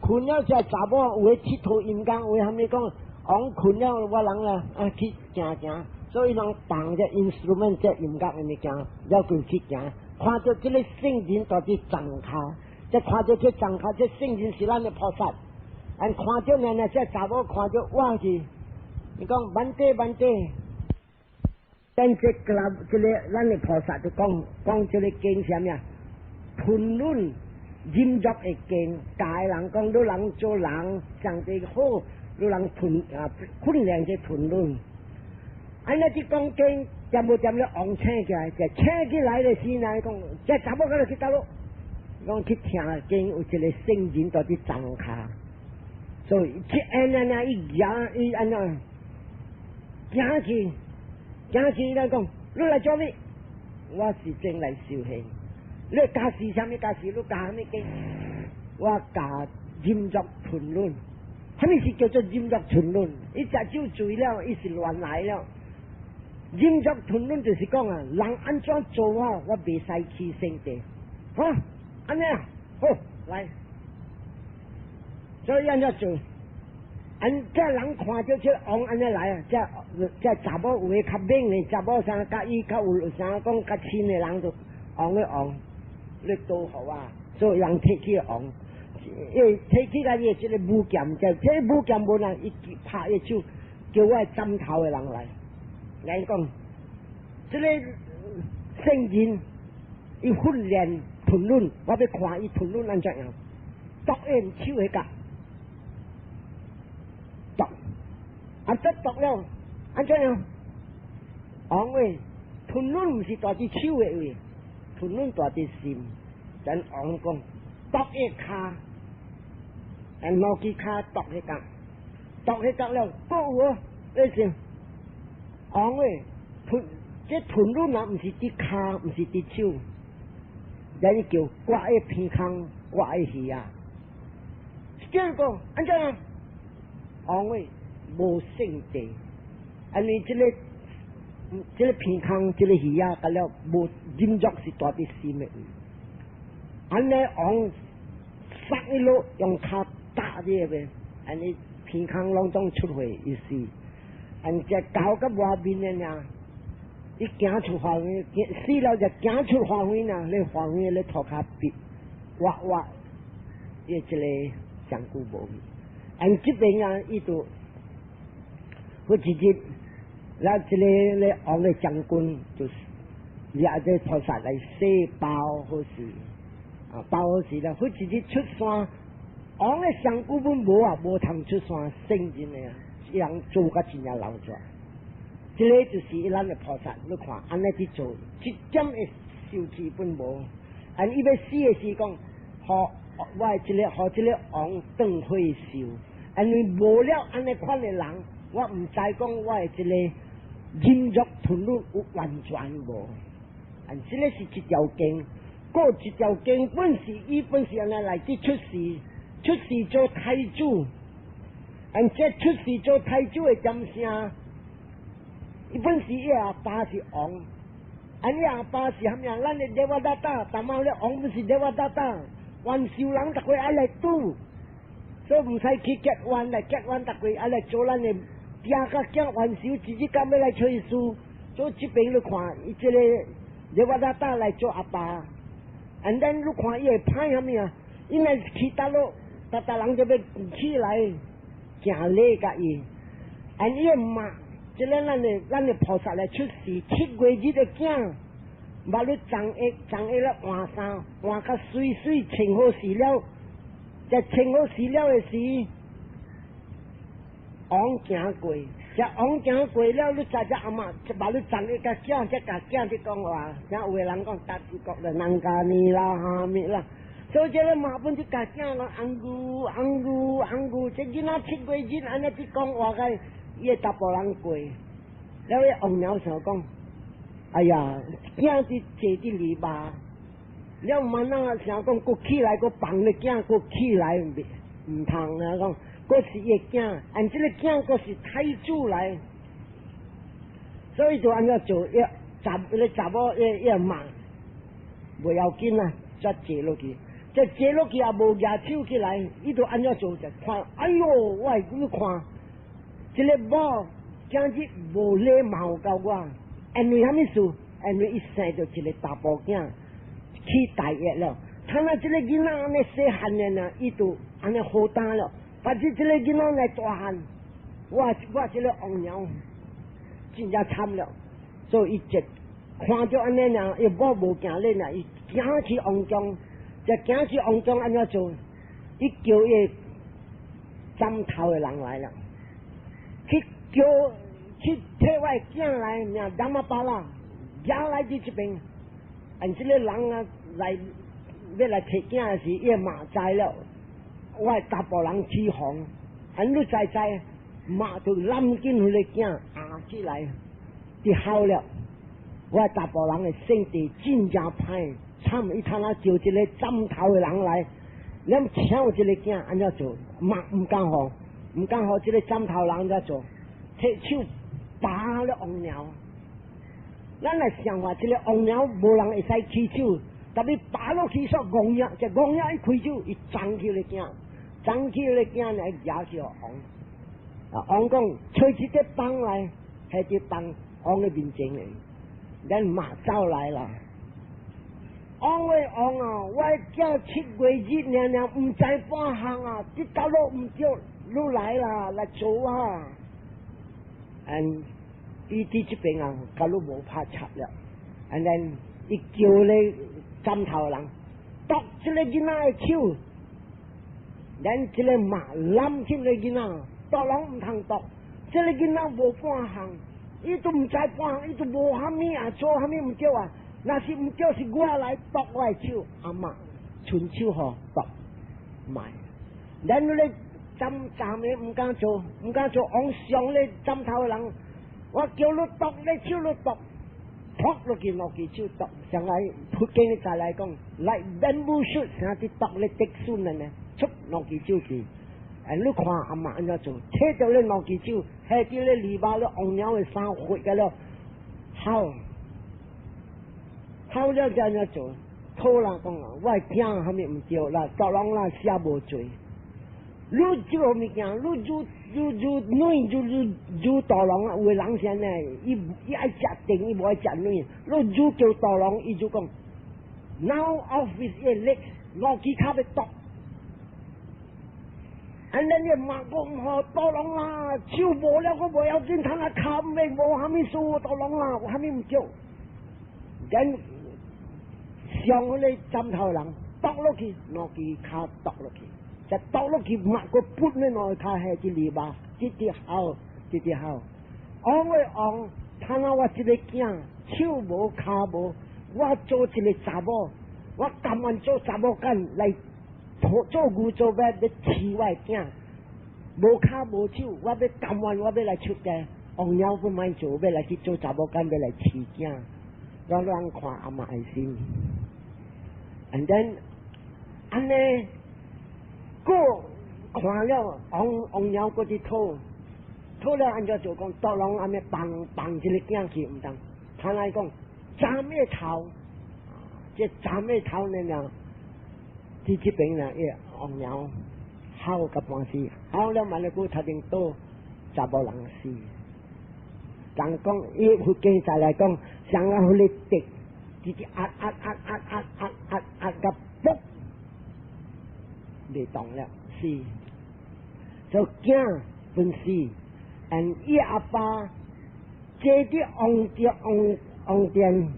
睏了這查某有的𨑨迌音樂，有的蝦米講，王睏了，我人啦啊去行行，所以人放這 instrument 這音樂的物件，了就去行，看著這个聖人蹛佇帳跤，這看著這帳跤，這聖人是咱的菩薩，按看著呢呢，這查某看著哇去。伊講 Bhante Bhante，咱這個這个咱的菩薩就講講這个經啥物啊？吞忍忍辱的經，教人講你人做人上帝好，你人吞啊訓練這吞忍。按呢這講經，恬無恬咧王醒起來，就醒起來的時呢，講這查某佮去佗落，講去聽經有一個聖人蹛佇帳跤，所以這按呢呢伊行伊按怎？行去，行去，伊來講，你來做咩？我是正來修行。你教示啥物教示？你教啥物經？我教忍辱吞忍。啥物是叫做忍辱吞忍？伊食酒醉了，伊是亂來了。忍辱吞忍就是講啊，人按怎做我，我袂使去聖地。好，按呢啊，好來。所以按怎做？按這人看著這王按呢來啊，這這查某有的較猛的，查某啥佮伊較有啥講較親的人就王咧王，你倒予我，所以人提起王，因為提起來伊這个武劍，就這個武劍無人，伊拍伊手，叫我斬頭的人來，來講，這个聖人伊訓練吞忍，我欲看伊吞忍按怎樣，剁伊手彼角。剁，啊！這剁了，按怎樣？王喂，吞忍毋是蹛佇手的位，吞忍蹛佇心。咱王講，剁伊跤，按兩支跤剁彼角，剁彼角了，閣有哦，你想，王喂，吞這吞忍啊，毋是佇跤，毋是佇手，咱叫割伊鼻空，割伊耳啊。這個按怎樣？王喂，無聖地，按呢這个這个鼻空，這个耳仔，佮了無忍辱是蹛佇心的位。按呢王殺伊落用跤打這個，按呢鼻空攏總出血意思。按這狗佮外面的爾，伊行出花園，死了就行出花園啊！咧花園咧塗跤筆挖挖，伊一个真久無去。And 這邊啊，伊就好直接，咱這个咧王的將軍就是掠這菩薩來洗包好勢，啊包好勢啦，佢直接出山，王的上古本無啊，無通出山聖人的啊，人做甲真正老壯。這个就是咱的菩薩，你看按呢去做，一點的受氣本無。按伊欲死的時講，予我的這个，予這个王斷火壽，因為無了按呢款的人，我毋知講我的這個忍辱吞忍有完全無。按這个是一條經，閣一條經本是伊本是按呢來去出世，出世做太子。按這出世做太子的點聲，伊本是伊阿爸是王，按伊阿爸是啥物啊？咱的 Devadatta，淡仔咧王本是 Devadatta，冤仇人逐個愛來拄，所以毋使去結怨來結怨，逐個愛來做咱的囝佮囝冤仇，直接敢欲來揣師。所以這邊你看，伊這個 Devadatta 來做阿爸，and then 你看伊會歹啥物啊？伊若是去佗落，逐逐人就欲起來行禮共伊，and 伊的媽。這个咱的菩薩來出世7月日的囝，捌你長下長下咧換衫，換較媠媠穿好勢了，這穿好勢了的時，王行過，這王行過了，你知這阿媽捌你長下共囝，這共囝佇講話，像有的人講達國的人家呢啦，哈物啦，所以這个媽本就共囝講，翁牛翁牛翁牛，這囡仔七月日按呢佇講話個。伊個查埔人過，了彼王娘想講：哎呀，囝佇坐佇籬笆，了慢仔想講，閣起來，閣放咧囝，閣起來毋通啊！講，閣是伊个囝，按這个囝閣是太子來，所以就按怎做？伊查彼查某伊伊罵，袂要緊啊，才坐落去，這坐落去也無舉手起來，伊就按怎做？就看，哎喲，我你看。這个某今日無禮貌共我，因為啥物事？因為伊生著一个查埔囝起大業了。他那這个囡仔按呢細漢的呢，伊就按呢好膽了。但是這个囡仔來大漢，我這个王娘真正慘了。所以伊一看著按呢爾，伊某無行禮爾，伊行去王宮，就行去王宮按怎做？伊叫伊斬頭的人來了。去叫去提我的囝來，名 Dhammapala，舉來佇這邊。按這个人啊來欲來提囝的時，伊嘛知了，我的查埔人起哄，按你知知，媽就攬緊彼個囝壓起來，就好了。我的查埔人的性地真正歹，慘！伊通啊招一个斬頭的人來，恁請有這个囝按怎做？嘛毋敢予，毋敢予這个斬頭人按怎做？提手拔了王鳥。咱來想話，這个王鳥無人會使起手，特別拔落去煞戇影，這戇影一開手，伊衝去个囝，衝去个囝來舉去予王。啊，王講揣一個棒來，彼個棒王的面前的，咱嘛走來啦。王喂王啊，我囝七月日爾爾，毋知半項啊，佇倒落毋對，你來啦，來做啊。And 伊佇這邊啊，共你無拍插了。And then 伊叫咧斬頭人，剁這個囡仔的手，咱這个馬攬起個囡仔，剁攏毋通剁。這個囡仔無半項，伊都毋知半項，伊都無蝦米啊，做蝦米毋對啊。若是毋對，是我來剁我的手，阿媽伸手予剁，莫。咱咧斬斬的毋敢做，毋敢做，往上咧斬頭的人，我叫你剁咧手，你剁，撲落去兩支手剁，上來福建的再來講，來 bamboo shoot，啥佇剁咧竹筍的呢，出兩支手去。哎，你看阿媽按怎做？提著咧兩支手，彼佇咧籬笆咧王鳥的衫血個了，好，好了才按怎做？好啦，講啊，我的囝啥物毋對啦，逐人啦寫無罪。你這個物件，你煮煮煮卵，煮煮煮大龍啊！有的人是按呢，伊愛食甜，伊無愛食卵。你煮叫大龍，伊就講，Now off with your leg，兩支跤欲剁。And then 你媽講吼，多攏啦，手無了，我無要緊，通啊跤咩無蝦米事，多攏啦，有蝦米毋對。Then 上嗰個枕頭人剁落去，兩支跤剁落去，就剁落去，馬個撥呢兩跤下一泥巴，直直吼，直直吼。王個王，通啊我這個囝手無跤無，我做一個查某，我甘願做查某囝來做牛做馬欲飼我的囝，無跤無手，我欲甘願，我欲來出家，王鳥不愛做，欲來去做查某囝，欲來飼囝，我讓看阿媽的心。And then 按呢，閣看了王王鳥閣佇討，討了按怎做講，多攏按呢放放一个囝去毋通，他來講斬的頭，這斬的頭呢呢？佇這邊呢，伊王鳥哭甲半死，哭了萬一久，頭前倒查某人死。人講伊佛經在來講，像啊，彼个滴，直直壓壓壓壓壓壓壓壓甲卜，袂動了，死。就囝本死，and 伊阿爸坐佇王殿王王殿，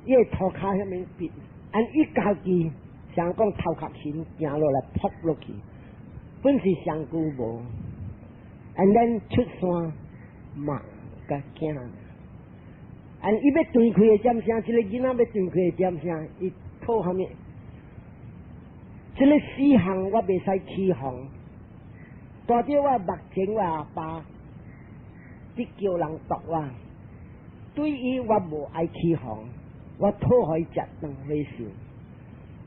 伊個塗跤遐面轢，and 伊家己。像講頭殼先行落來撲落去，本是上久無，and then 出山媽佮囝，and 伊欲斷氣的點聲，這個囡仔欲斷氣的點聲，伊討蝦米？這个四項我袂使起哄，帶著我目前我阿爸，佇叫人毒我，對伊我無愛起哄，我討予伊食斷火燒。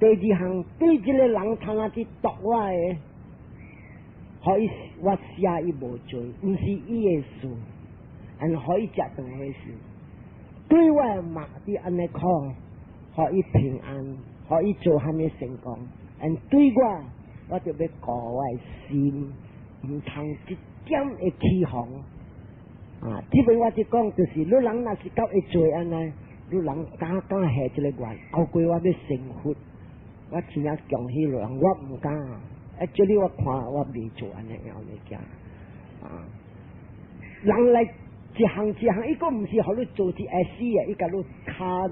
第二項對這个人通啊去毒我的，予伊我寫伊無罪，毋是伊的事，and 予伊食斷火燒。對我的媽佇按呢苦，予伊平安，予伊做蝦米成功。and 對我，我就欲顧我的心，毋通一點會起哄。啊，這邊我就講，就是你人若是夠會做按呢，你人敢敢下這個願，後過我欲成佛。我真正恭喜人，我毋敢。啊，這裡我看我未做按呢樣物件。啊，人來一項一項，伊閣毋是予你做一下死啊，伊共你跤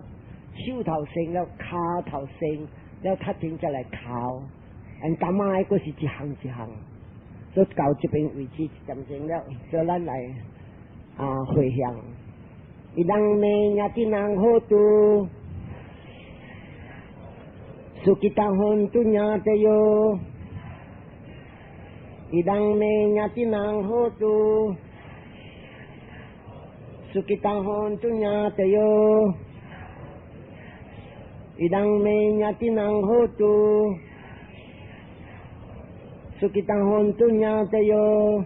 手頭先了，跤頭先了，較停才來哭。and 感覺閣是一項一項，所以到這邊為止一點鐘了，所以咱來啊回向。伊噀me ñātinam 好拄， Sukhita hontu ñātayo. Idaṃ me ñātinam hotu. Sukhita hontu ñātayo. Idaṃ me ñātinam hotu. Sukhita hontu ñātayo.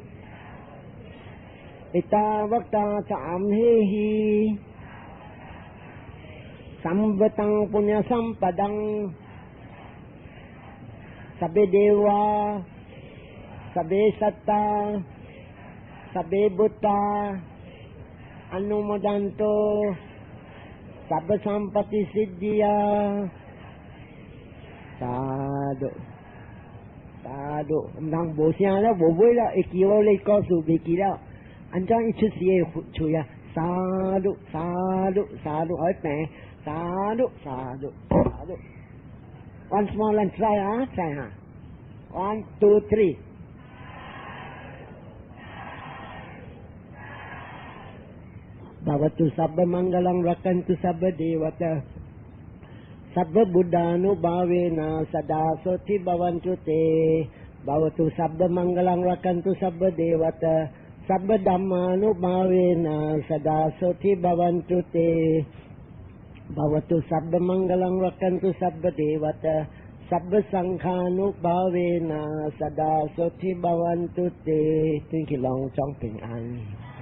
Ettāvatā ca amhehi. Sambhataṃ puññasampadaṃ. Sabbe devā. Sabbe sattā. Sabbe bhūtā. Anumodantu. Sabba sampatti siddhiyā. Sādhu. Sādhu，毋通無聲了，無尾了，會記我咧故事袂記了。按怎伊出世的喙啊？Sādhu sādhu sādhu，愛平 sādhu sādhu sādhu。Once more，咱 try 啊，try 哈。One two three。Bhavatu sabba mangalam rakkhantu sabba devata sabba buddhanubhavena sada sotti bhavantu te. Bhavatu sabba mangalam rakkhantu sabba devata sabba dhammanubhavena sada sotti bhavantu te. Bhavatu sabba mangalam rakkhantu sabba devata sabba sanghanubhavena sada sotti bhavantu te. 天氣攏總平安。